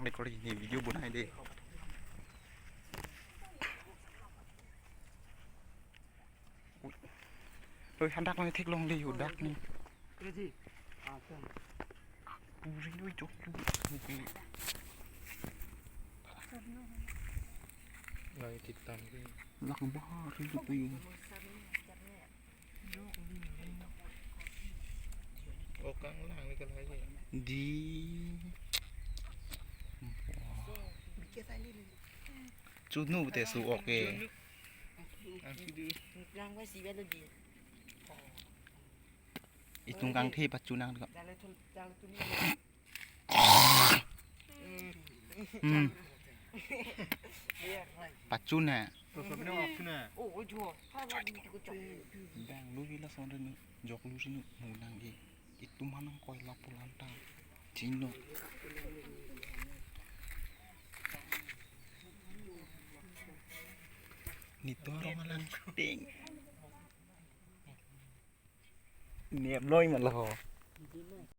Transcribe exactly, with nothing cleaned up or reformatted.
Recording ne video bonai de. Ui. Oi, hadak ne theklongle yo, dak ne. Puri oi, chok tu. Lai titan ke. Lak bahar ri tu. O kanglang ni kan lagi. Di. Chunu te su oke. Ang si di. Lang ba si ba lo di. Itum kangthi pachunang ko. Jale thul, jale thul ni. Hmm. Pachun he. To sabine off na. Oh, oh, jo. Ha, ha, di ko chok. Bang lu vila son ren jok lu sinu mulang ke. Itum hanang koi lapu lanta. Chino. Nito rong alang ting. Nep loi ma laho.